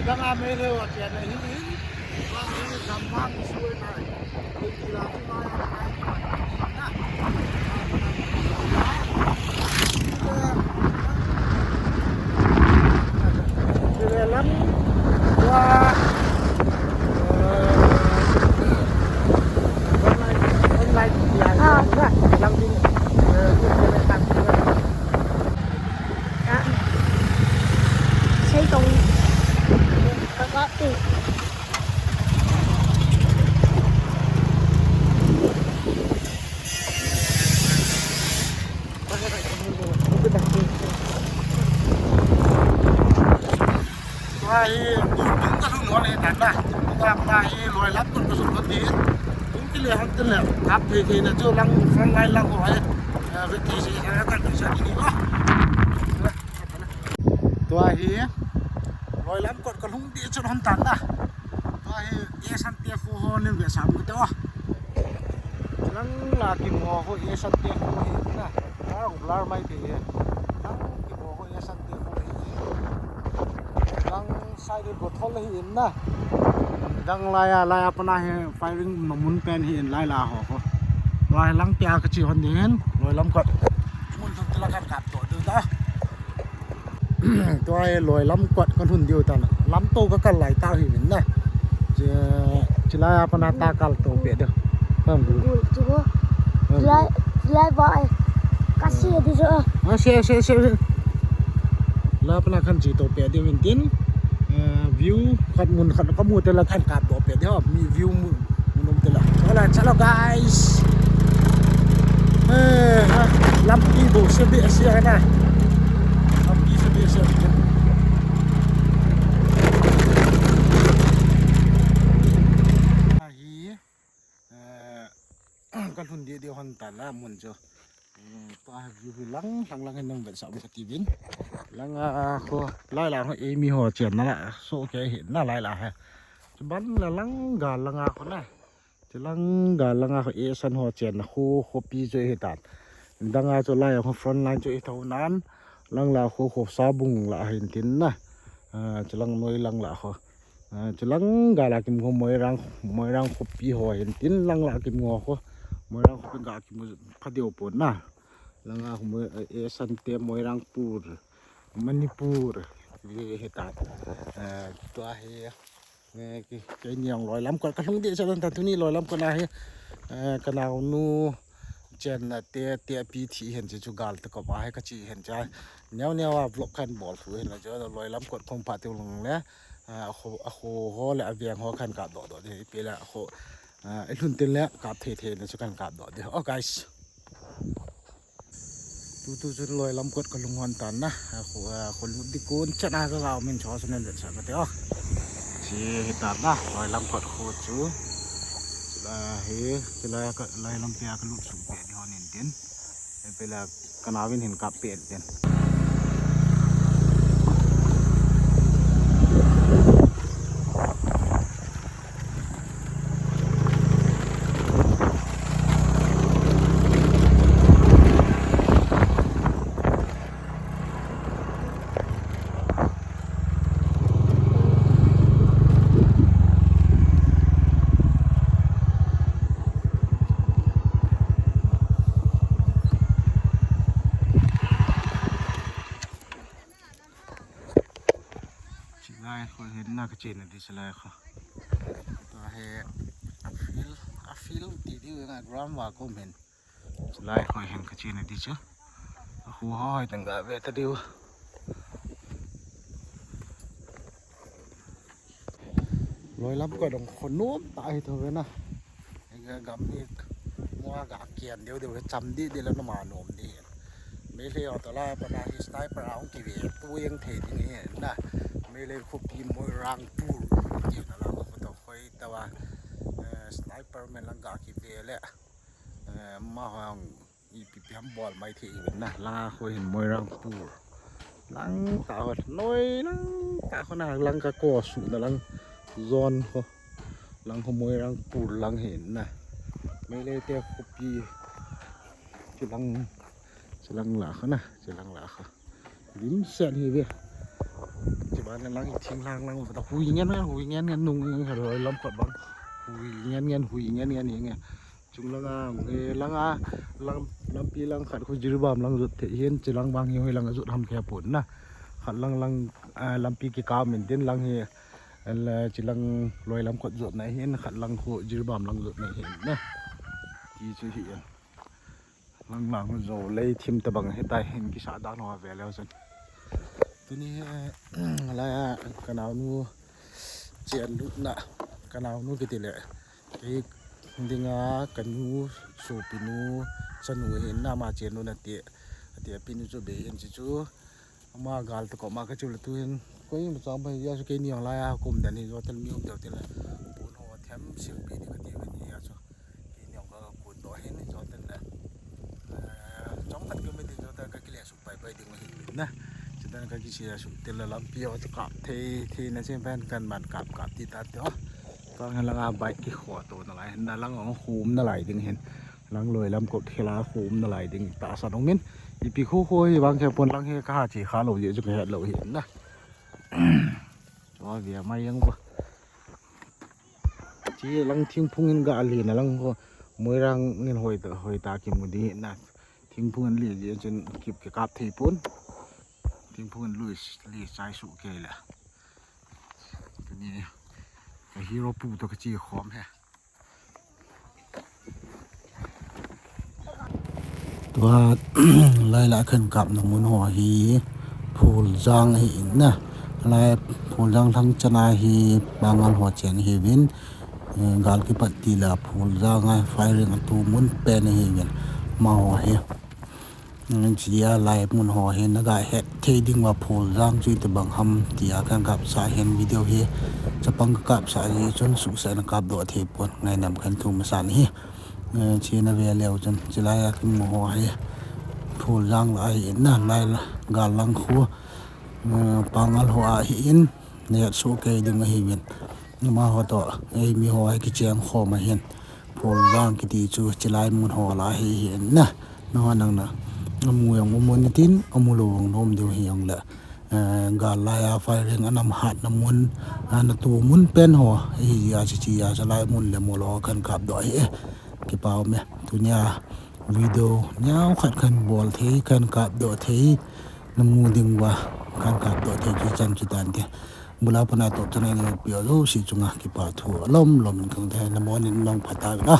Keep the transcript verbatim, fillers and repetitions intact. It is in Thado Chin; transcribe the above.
Tanga Meilhei ho chena hi in, wa hi Zambang suai nai. Kei ti la tu nai. Lam wa, eh, online, online ya, lam din, eh, Sei tong. Ka ka ti. Tua hi, tua tung ka lhun hon e, tata. Tua, tua hi, loi lam tung ka lhun hon e. Tung kile hon tin le, kap thei thei na chu lang front line lang ho e. Eh, vet thei se, eh, ka tung sa ni ni ko. Tua hi, loi lam kot ka lhung di chun hon tan na. Tua hi, e san te fu ho nin ve sam ka te o. Lang la ki mo ho, e san te fu hi na. Lang lar mai te. Lang ki mo ho, e san te fu hi. Lang Sai di botol hi in na. Dang lai a, lai a pana hi firing na mun pen hi in lai la ho ko. Lai lang pia ka chi hon ding hin, loi lam kot. Mun thum tila kan kap to du ta. Tua hi loi lam kot kan hun diu ta na. Lam to ka kal lai ta hi in na. Chi, chi lai a pana ta kal to pe de. Pam du. Gul chu ko. Pam du. Lai, lai ba ai. Ka si di jo. Ah, se, se, se. La pana kan chi to pe de min tin. Eh, view khat mun khat ka mu te la kan kap doh pe de ho. Mi view mu, mun um te la. Hola, chalo guys. Eh, ha, lampi bo se be se na. Lampi se be se. Ahi, eh, ka lhun di di hon ta na mun chu. Hmm, tua view hi lang, lang, lang hin nang vet sa um ka ti vin. Lang a, a, ko, lai la ho, e mi ho chen na la, so ke hi na lai la he. Chuban la lang ga lang a ko na. Chu lang ga lang a ko e san ho chen na ko, ko pi chu hi tan. Dang a chu lai ho front line chu hi tho nan. Lang la ko, ko sa bung la hin tin na. Ah, chu lang noi lang la ko. Ah, chu lang ga la kimu Moirang, Moirang khopi ho hin tin lang la kimu ho. Moirang khopi ga kimu pha deu pon na. Lang a Moi, eh, Sante Moirangpur, Manipur, hi, hi ta. Eh, tua hi, eh, ki, kei ni ang loi lam kot ka lhung di sa ta tuni loi lam kot na hi. Eh, ka nau nu, chen na te, te pi thi hen chu chu gal te ko ba he ka chi hen cha. Neo neo a vlog kan bol thu hen la chu loi lam kot khom pha te long le. A kho, a kho ho le a veng ho kan kap doh doh de, ipi le a kho, a, i lhun tin le kap thei thei na chu kan kap doh de. Oh, guys. Tu tu chun loi lam kot ka lung hon tan na. A kho, a kho lut di kun chan a ka ga min cho chun le sa ka te, oh. Chi hi tan na, loi lam kot kho chu. Chula hi, chula ka, loi lam pia ka lut su pe di hon in tin. Pela ka nau vin hin kap pet den. Chilai kho hin na ka chena di chilai kho. Tua hi a field, a field ti di nga ground wa ko men. Chilai kho hin ka chena di chu. A khu hoi tang ga ve ta diu. Loi lam ko dong kho nom ta hi tho ve na. Ga gam ni mo ga kian deu deu cham di di la na ma nom di. Meilhei ho to la pana hi sniper a hung ki ve tu yang thei ding hi na. Meilhei khopi Moirangpur. Ti na la ko to khoi ta wa. Eh, sniper men lang ga ki ve le. Eh, ma hong ipi pi ham bol mai thei hi na. Lang a kho hin Moirangpur. Lang ta ho noi lang ta kho na lang ka ko su na lang zone kho. Lang kho Moirangpur lang hin na. Meilhei te khopi. Chilang, chilang la kho na, chilang la kho. Lim sen hi ve. Chuban lang hi thing lang lang, hui ngen ngen, hui ngen ngen, nung ngen ngen, loi lam kot bang. Hui ngen ngen, hui ngen ngen, ngen ngen. Chung langa, nge langa, lam, lampi lang khat khu Jiribam lang jot thei hin, chilang bang hi hoi lang jot ham khe pon na. Khat lang lang, ah, lampi kikam in tin lang hi, la, chilang loi lam kot jot na hin, khat lang khu Jiribam lang jot na hin na. Ti chu hi in. Lang lang jo lei thim tabang hitai hin kisa dan ho ve leu chun. Tuni hi, eh, laiya ka naonu chen lutna, ka naonu kiti le. Kei dinga ka nu, sopinu, chanu hin ama chen lutna ti, ati apinu chu bei hin chi chu. Ama gal toh koma ka chu le tu hin. Koi ma chang bai ya chu keini jong laiya kum dan hi jo tel mi um deu tel le. Pun ho them sil pi ni ka ti ve ni ya chu. Keini jong ka kun doh hin jo tel le. Eh, chomkhat kimu ding jo tel ka kile suk pai pai ding hi na. Chutan ka kisi suk tel le lampi ho chu kap thei thei na chen pen kan man kap kap ti ta te ho. Ka ngan langa bike kikho to nalai. Na lang jong khum nalai ding hin. Lang loi lam kot khela khum nalai ding tahsan um in. Ipi khu khu hi bang khe pon lang hi ka ha chi kha lou jeh chu ka het lou hi na. Chua via mai jeng vo. Chi lang thingphung in ga li na lang ho. Moirang in hoi ta, hoi ta kimu di na. Thingphung in li jeh chun kip kikap thei pon. Thingphung in lui, li chai su kei le. Tuni ka hero pu to ka chi khom he. Tua, lai la khan kapna mun ho hi Phuljang hi in na. Lai Phuljang thang chana hi Pangal ho cheng hi vin, eh, gal kipat ti la Phuljang a firing a tu mun pen hi vin. Ma ho hi. Chia lai mun ho hi na ga het thei ding va Phuljang chu tabang ham tia kan kap sa hin video hi. Chapang ka kap sa hi chun suksa na kap doh thei pon ngaidam kan thu masa ni hi. Eh, chi na ve leu chun, chi lai a kimu ho hi, Phuljang la hi in na, lai la, gal lang khu, eh, Pangal ho a hi in, na het su kei ding hi vin. Ma ho to, ei mi ho hi kicheng khom a hin, Phuljang kiti chu, chi lai mun ho la hi hi in na, na ho nang na, amu jong um un tin, amu lou jong nom ding hi jong le. Eh, gal lai a firing a nam hat na mun, a na tu mun pen ho, hi a chi chi a cha lai mun le mo lo kan kap doh hi, eh, kipa um e, tunia video neo khat kan bol thei, kan kap doh thei, na mu ding va, kan kap doh thei chi chan chu tan te. Bula pana to chana ni pia lo si chunga kipa thu lom lom in kan te na mo nin long pha ta na.